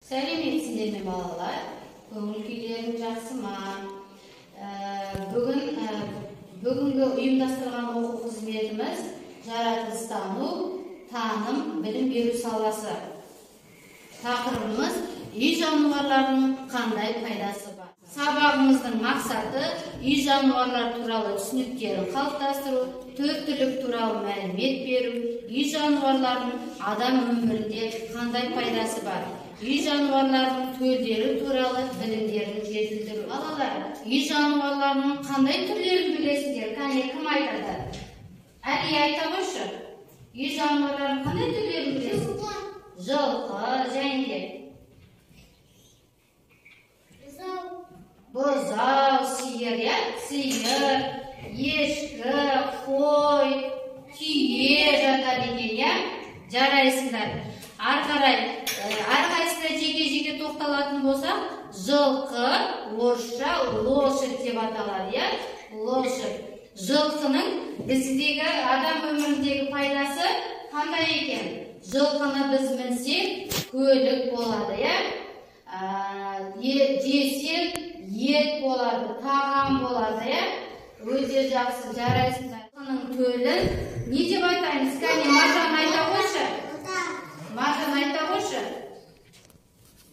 Сәлеметсіздер ме, балалар? Көңіл күйлерің жақсы ма? Бүгінгі ұйымдастырған оқу қызметіміз жаратылыстану, таным, білім беру саласы. Тақырыбымыз: үй жануарларының қандай пайдасы бар? Сабағымыздың мақсаты: үй жануарлары туралы түсініктерін қалыптастыру, төрт түлік туралы мәлімет беру, үй жануарларының адам өмірінде қандай пайдасы бар, үй жануарларының төлдері туралы білімдерін жетілдіру. Балалар, үй жануарларының қандай түрлерін білесіңдер? Кәне, кім айтады? Әли, айта қойшы. Үй жануарларының қандай түрлерін білесің? Жылқы және де бұзау, сиыр, иә? Сиыр, ешкі, қой, түйе жатады екен, иә? Жарайсыңдар. Ары қарай, әрқайсысына жеке-жеке тоқталатын болсақ, жылқы орысша лошадь деп аталады, иә? Лошадь. Жылқының біздегі адам өміріндегі пайдасы қандай екен? Жылқыны біз мінсек, көлік болады, иә? Жесек, ет болады, тағам болады, иә? Өте жақсы, жарайсыңдар. Жылқының төлін не деп атаймыз? Кәне, Маржан, айта қойшы. Маржан, айта қойшы.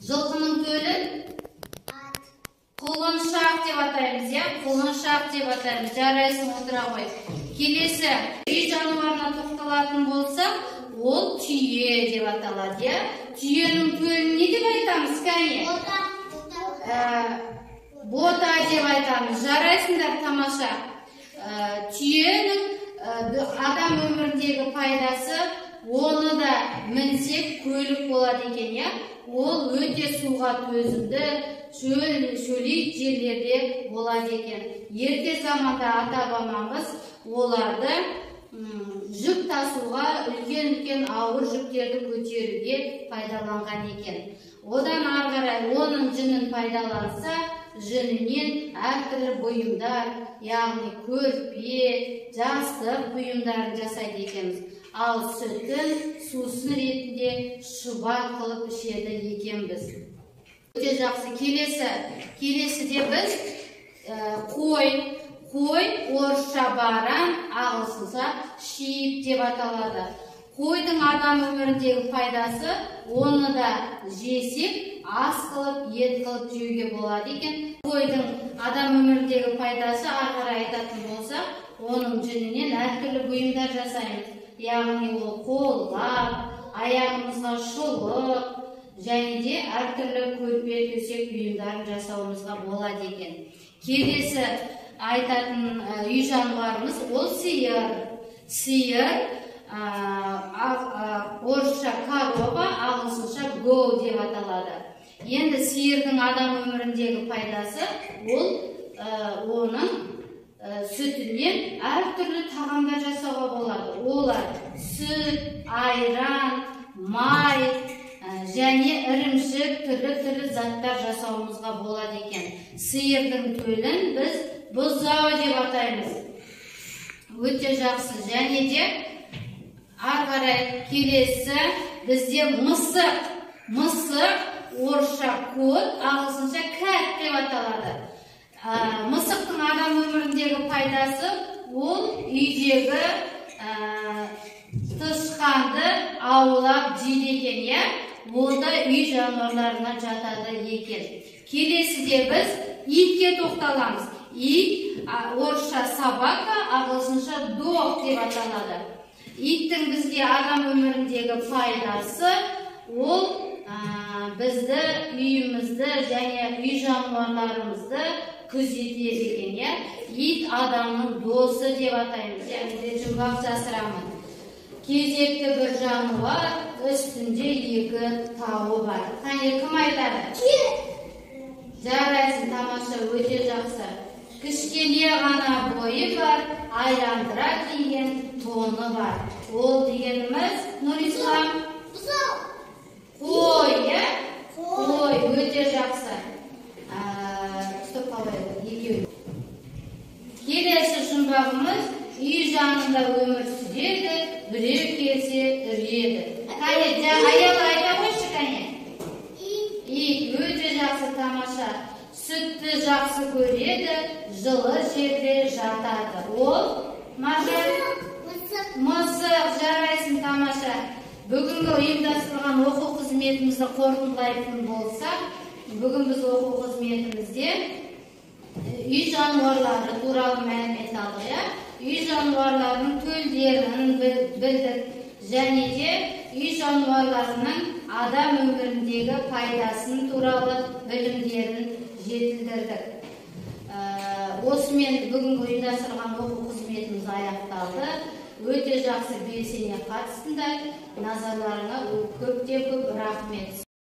Жылқының төлін құлыншақ деп атаймыз, иә? Құлыншақ деп атаймыз. Жарайсың, отыра ғой. Келесі үй жануарына тоқталатын болсақ, ол түйе деп аталады, иә? Түйенің төлін не деп айтамыз, кәне? Бота деп айтамыз. Жарайсыңдар, тамаша. Түйенің адам өміріндегі пайдасы: оны да мінсек, көлік болады екен, иә? Ол өте суға төзімді, шөлейт жерлерде болады екен. Ерте заманда ата бабамыз оларды жүк тасуға, үлкен үлкен ауыр жүктерді көтеруге пайдаланған екен. Одан ары қарай оның жүнін пайдаланса, жүнінен әртүрлі бұйымдар, яғни көрпе, жастық бұйымдарын жасайды екенбіз. Ал сүтін сусын ретінде шұбат қылып ішеді екенбіз. Өте жақсы. Келесіде біз қой. Қой орысша баран, ағылшынша sheep деп аталады. Қойдың адам өміріндегі пайдасы: оны да жесек, ас қылып, ет қылып жеуге болады екен. Қойдың адам өміріндегі пайдасы, ары қарай айтатын болсақ, оның жүнінен әртүрлі бұйымдар жасаймыз. Яғни ол қолғап, аяғымызға шұлық және де әртүрлі көрпе, төсек бұйымдарын жасауымызға болады екен. Келесі айтатын үй жануарымыз ол сиыр. Сиыр орысша корова, ағылшынша goat деп аталады. Енді сиырдың адам өміріндегі пайдасы: ол оның сүтінен әртүрлі тағамдар жасауға болады. Олар сүт, айран, май және ірімшік, түрлі-түрлі заттар жасауымызға болады екен. Сиырдың төлін біз бұзау деп атаймыз. Өте жақсы. Және де ары қарай келесі бізде мысық. Мысық орысша кот, ағылшынша cat деп аталады. Мысықтың адам өміріндегі пайдасы: ол үйдегі тышқанды аулап жейді екен, иә? Ол да үй жануарларына жатады екен. Келесіде біз итке тоқталамыз. Ит орысша собака, ағылшынша dog деп аталады. Иттің бізге адам өміріндегі пайдасы: ол бізді, үйімізді және үй жануарларымызды күзетеді екен, иә? Ит адамның досы деп атаймыз. Және де жұмбақ жасырамын. Кезекті бір жануар, үстінде екі тауы бар. Қане, кім айтады? Жарайсың, тамаша, өте жақсы. Кішкене ғана бойы бар, айландыра киген тоны бар. Ол дегеніміз, Нұрислам? Қой, иә? Қой, өте жақсы. Стоп, қалай, екеу. Келесі жұмбағымыз: үй жанында өмір сүреді, біреу келсе, үреді. Кәне, Аяла, айта қойшы, кәне. Сүтті жақсы көреді, жылы жерде жатады. Ол, Маржан? Мысық. Жарайсың, тамаша. Бүгінгі ұйымдастырылған оқу қызметімізді қорытындылайтын болсақ, бүгін біз оқу қызметімізде үй жануарлары туралы мәлімет алдық, иә? Үй жануарларының төлдерін білдік және де үй жануарларының адам өміріндегі пайдасын туралы білімдерін жетілдірдік. Осымен бүгінгі ұйымдастырылған оқу қызметіміз аяқталды. Өте жақсы белсене қатыстыңдар. Назарларыңа көптен көп рахмет.